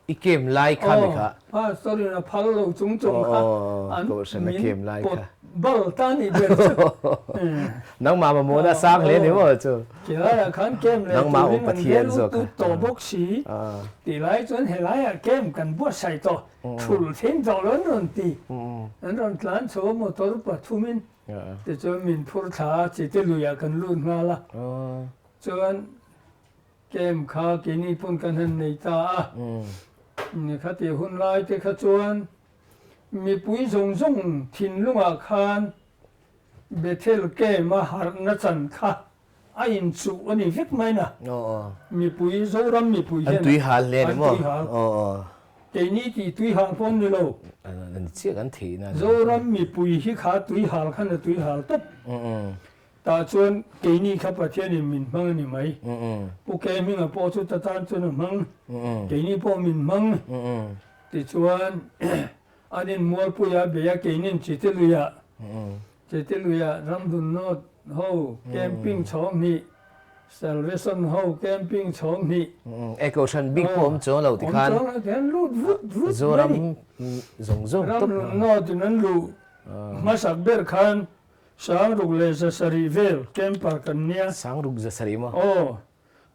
i kem lai kha mi kha. Aw, pastor in a phal lo chung chung kha an min pawt bal ta ni ber chu. Nangmah mamawhna a sang hle ni maw chu. Ti laiah khan kem leh turin an vel ut ut tawh bawk si. Ti lai chuan helaiah kem kan buatsaih tawh, thul thin tawh lo an rawn ti. An rawn tlan chho a motor pathumin tichuan min phur thla a, chite luiah kan lut nghal a. Chuan Camp kha keini pawn kan han nei ta a, khati hun lai te kha chuan mipui zawng zawng thinlungah khan Bethel Camp a harhna chan kha a inchuh a ni vek mai na. Mipui, Zoram mipui hian an tuihal hle ni maw? An tuihal. Keini tih tuihal pawh an ni lo. An chiah kan theihna a ni. Zoram mipui hi kha tuihal khan a tuihal tawp. Tah chuan keini kha Pathianin min hmang a ni mai. Pu Ke Hminga pawh chu ta tan chuan a hmang, keini pawh min hmang. Tichuan an inmualpuia bei a keinin Chiteluiah, Chiteluiah Ramdun North ho camping chhawng hnih, Salvation ho camping chhawng hnih. E Kohhran bik pawh awm chuang lo tikhan. Awm chuang lo tikhan lut vut vut mai. Zoram zawng zawng tawp. Ramdun North in an luh hmasak ber khan Sangruk leh zasarih vel camper kan nia. Sangruk zasarih maw? Aw.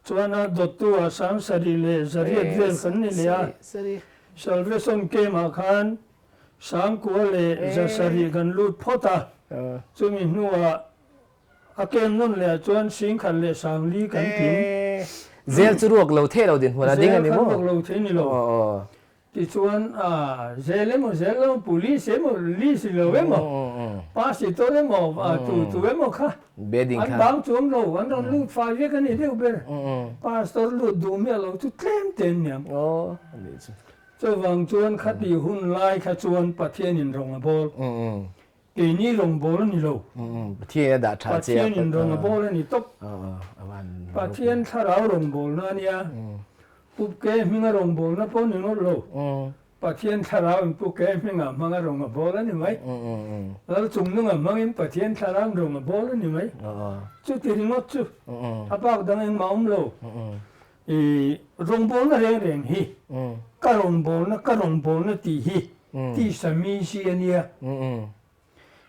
Chuan a dawttu ah sangsarih leh zariat vel kan ni leh a. Salvation camp ah khan sangkua leh zasarih kan lut phawt a. Chumi hnuah a camp nawn leh ah chuan singkhat leh sangli kan tling. Zel chu ruak lo thei lo dinhmun a ding a ni maw? Zel khan ruak lo thei ni lo. Tichuan, a zel emaw zel lo, police emaw list lo emaw, pastor emaw, tu tu emaw kha an bang chuang lo, an rawn lut fai vek a ni deuh ber. Pastor lut duh miah lo chu tlem te an niang. Chuvang chuan khati hun lai kha chuan Pathianin rawng a bawl. Keini rawng bawl a ni lo. Pathian a dah tha che a. Pathianin rawng a bawl a ni tawp. Pathian thlarau rawng bawlna a nia. Pupke hminga rawng bawlna pawh ni ngawt lo. Pathian thlarau in Pupke hminga hmanga rawng a bawl a ni mai. Lal chungnunga hmangin Pathian thlarau in rawng a bawl a ni mai. Chuti ringawt chu a bak dang engmah awm lo. I rawngbawlna reng reng hi ka rawngbawlna ka rawngbawlna tih hi tisa mi si a nia.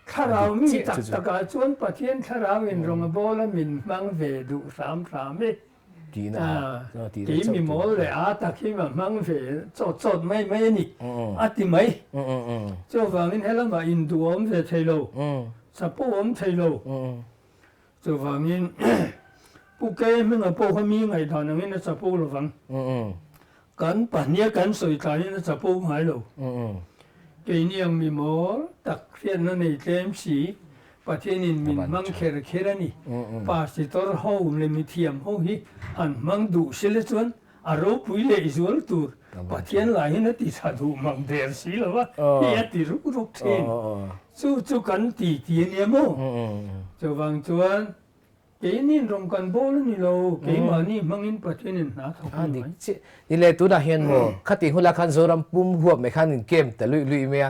Thlarau mi tak takah chuan Pathian thlarauin rawng a bawl a min hmang ve duh hram hram e. Kei mi mawl leh a tak hi ma hmang ve chawt chawt mai mai a ni a ti mai. Chuvangin helamah induhawm ve thei lo, chapo awm thei lo. Chuvangin Pu Ke hminga pawh kha mi ngaihdan angin a chapo lovang. Kan pahnia kan sawi tlanin a chapo ngai lo. Keini ang mi mawl tak hriatna nei tlem si Pathianin min hmang kher kher a ni. Pastor ho leh mithiam ho hi han hmang duh sile chuan a ropui leh zual tur Pathian lahin a ti tha duh mang der si lo va, hi a ti ruk ruk thin. Chu chu kan ti ti a nia maw? Chuvang chuan keinin rawng kan bawl a ni lo, keimahni hmangin Pathianin hna thawk a ni mai. Ni le tunah hian maw khatih hunah khan Zoram pum huap mai khan in camp ta luih luih mai a,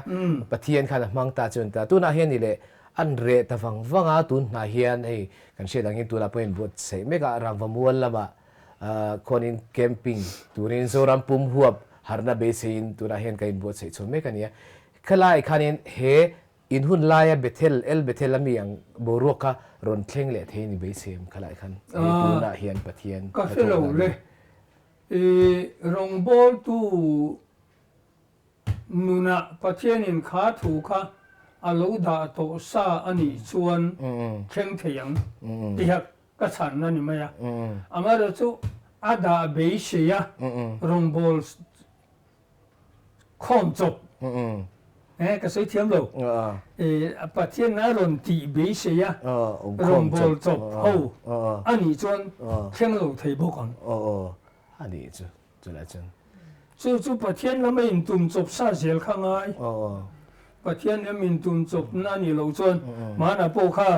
Pathian khan a hmang ta chuan ta. Tunah hian ni le an reh ta vang vang a, tun hnah hian hei kan hriat angin tunah pawh in buatsaih mek a, Rangva mual lamah Khuanin camping turin Zoram pum huap harhna beiseiin tunah hian ka inbuatsaih chho mek a nia. Khalai khanin he in hun laia Bethel, El Bethel a mi ang boruak kha rawn thleng leh thei ni beisei em khalai khan he tunah hian Pathian Ka hre lo le. I rawngbawltu nunah Pathianin kha thu kha a lo dah tawh sa a nih chuan thleng thei ang tihak Ka chhan a ni mai a. Amaherawh chu a dah beisei a, rawngbâwl khawm chawp eh ka sawi thiam lo. Pathian a rawn tih beisei a, rawngbâwl chawp ho a nih chuan thleng lo thei bawk ang. A nih chu, chulai chuan. Chu chu Pathian lam a intum chawp sa zel kha ngai. Pathian lam intum chawpna a nih loh chuan hmanah pawh kha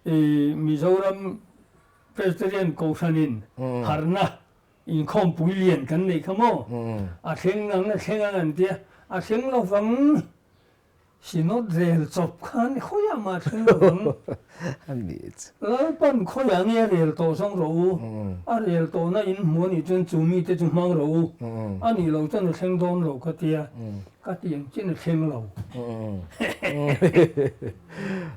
I Mizoram Presbyterian Kohhranin harhna inkhawmpui lian kan neih kha maw? A thleng ang, a thleng ang an tia, a thleng lovang. Synod rel chawp khan khawiah mah a thleng lovang. Lalpan khawiah nge a rel tawh zawng rawh u, a rel tawhna in hmu a nih chuan chu mite chu hmang rawh u, a nih loh chuan a thleng dawn lo ka tia. Ka ti ang chin a thleng lo.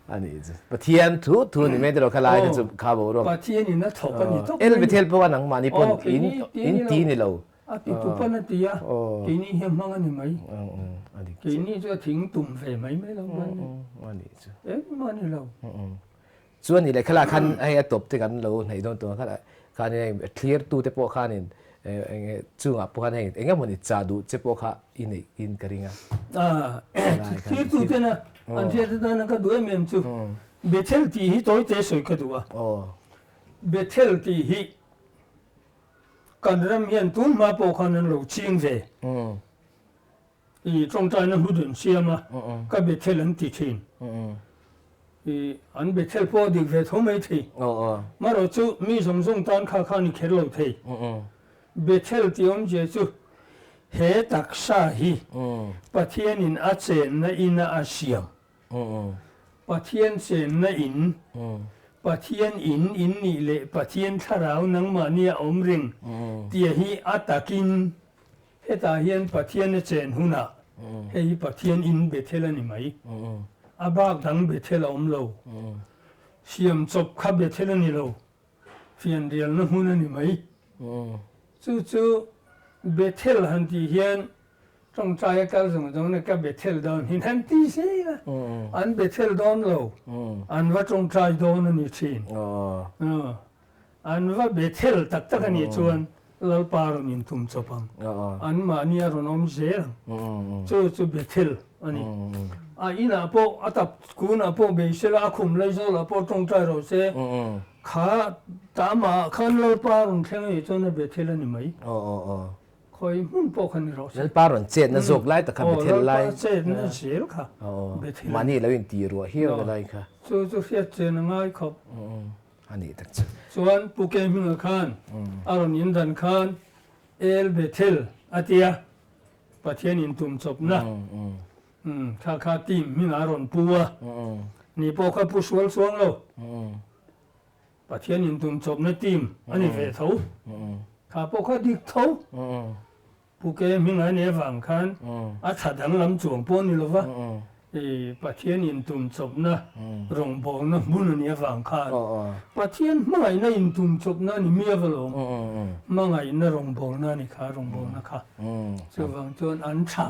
A nih chu. Pathian thu thu ni mai tilo kha lai kha chu kha boruak. Pathian in a thawk a ni tawp mai. El Bethel pawh a nangmah ni pawn in in ti ni lo. A ti tu pawn a ti a, keini hian hmang a ni mai. Keini chu a thing tum ve mai mai lo mai ni. A nih chu. Engmah a ni lo. Chuan ni leh khala khan hei a tawp te kan lo hnaih dawn tawh a khala khan hei thlir tu te pawh khanin eng chungah pawh khan hei eng emaw ni chah duh che pawh kha i neih in ka ring a. Thlir tu ten a an hriat atana ka duh em em chu Bethel tih hi tawi te sawi ka duh a. Bethel tih hi kan ram hian tun hma pawh khan an lo ching ve. I tawngtaina hmu dun siam a, ka Bethel an ti thin. I an Bethel pawh a dik ve tho mai thei. Marawh chu mi zawng zawng tan kha khan i kher lo thei. Bethel tih awmzia chu he taksa hi Pathianin a chenna ina a siam. Pathian chenna in, Pathian in in nih leh Pathian thlarau nangmahni a awm reng tia hi a takin Hetah hian Pathian a chen hunah hei hi Pathian in Bethel a ni mai. A bak dang Bethel a awm lo. Siam chawp kha Bethel a ni lo. Fianrialna hmun a ni mai. Chu chu Bethel han tih hian tawngtai a kal zawng zawng na ka Bethel dawn hin han ti zel a. An Bethel dawn lo. An va tawngtai dawn a ni thin. An va Bethel tak tak a nih chuan Lalpa rawn intum chawp ang. Anmahni a rawn awm zel ang. Chu chu Bethel a ni. A inah pawh, a tap kunah pawh bei sela, a khum Laizawlah pawh tawngtai rawh se. Kha tamah khan Lalpa rawn thleng a nih chuan a Bethel a ni mai. Khawi hmun pawh kha ni rawh se. Lalpa rawn chetna zawk lai tak kha Bethel lai. Lalpa chetna zel kha Bethel a ni. Mahni lo intih ruah hiau na lai kha. Chu chu hriat chen a ngai khawp. A nih tak chu. Chuan Pu Ke Hminga khan a rawn in dan khan El Bethel a tia, Pathian in tum chawpna kha kha team hminga a rawn pu a, ni pawh kha pu sual chuang lo, Pathian in tum chawpna team a ni ve tho. Kha pawh kha dik tho. Pu Ke hming a nih avang khan a tha danglam chuang pawh a ni lova, i Pathian intum chawpna rawngbawlna hmun a nih avang khan Pathian hmangaihna intum chawpna a ni miau alawm, hmangaihna rawngbawlna a ni kha rawngbawlna kha chuvang chuan an tha.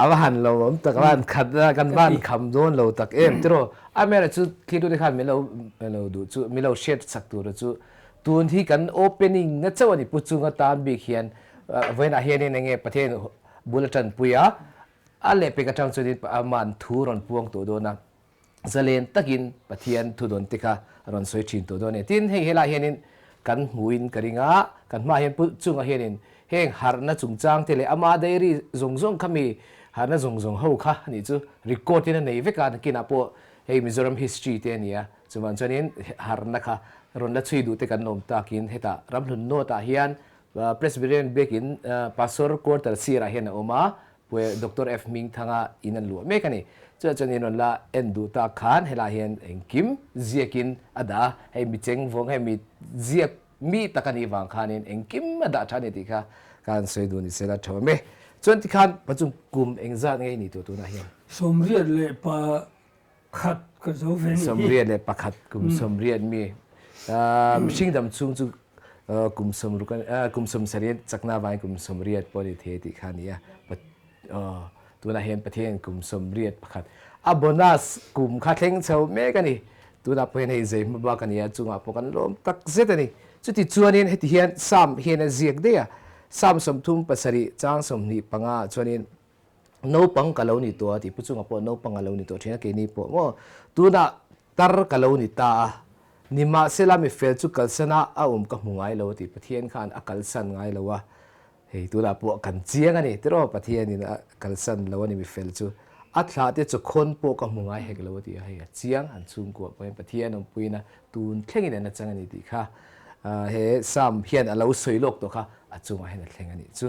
A va han lo awm tak, a va han khat a, kan va han kham dawn lo tak em tiraw? Amaherawhchu thiltu te khan min lo lo duh chu, min lo hriat chak tura chu Tun hi kan opening na chauh a ni pu chunga tan bik hian vawiinah hianin enge Pathian bul a tanpui a, a lehpek atang chuanin ama'n thu rawn puang tawh dawn a, zalen takin Pathian thu dawn te kha a rawn sawi thin tawh dawn a ni. Tin, hei helaiah hianin kan hmuin ka ring a, kan hmaah hian pu chungah hianin heng harhna chungchang te leh ama diary zawng zawng kha mi harhna zawng zawng ho kha a nih chu record in a nei vek a, nakinah pawh hei Mizoram history te a ni a, Chuvang chuanin harhna kha rawn la chhui duh te kan awm takin hetah Ramhlun North ah hian Presbyterian Biakin Pastor Quarter sirah hian a awm a, Pu Doctor F Hmingthanga in an luah mek a ni. Chuvang chuan rawn la en duh tak khan helaiah hian engkim ziakin a dah a, hei mi cheng vawng hei mi ziak mi tak a nih vang khanin engkim a dah tha a ni tih kha ka han sawi duh ni sela tha awm e. Chuan tikhan Pachung kum engzat nge i nih tawh tunah hian? 81 Khat ka zo ve nih hi. 81 kum 80 mi mihring dam chhung chu kum 60 kum 70 chakna vangin kum 80 pawh ni thei tih kha a ni a. Tunah hian Pathian kum 81 a bonus kum kha thleng chho mek a ni. Tunah pawh hian hei zei hma bak a ni a, chungah pawh kan lawm tak zet a ni. Chuti chuanin heti hian Psalm hian a ziak daih a, Psalm 37 chang 25 chuanin Naupang ka lo ni tawh a tih pu chungah pawh naupang a lo ni tawh thin a, keini pawh maw tunah tar ka lo ni ta a, nimahsela mi fel chu kalsan a a awm ka hmu ngai lo a tih Pathian khan a kalsan ngai lo a, hei tunah pawh kan chiang a ni tiraw Pathianin a kalsan lo a ni mi fel chu a thlah te chawkhawn pawh ka hmu ngai hek lo a tih a, hei a chiang an chhungkuah pawhin Pathian awmpuiin a tun thlengin an a chang a ni tih kha he Psalm hian a lo sawi lawk tawh kha a chungah hian a thleng a nih chu.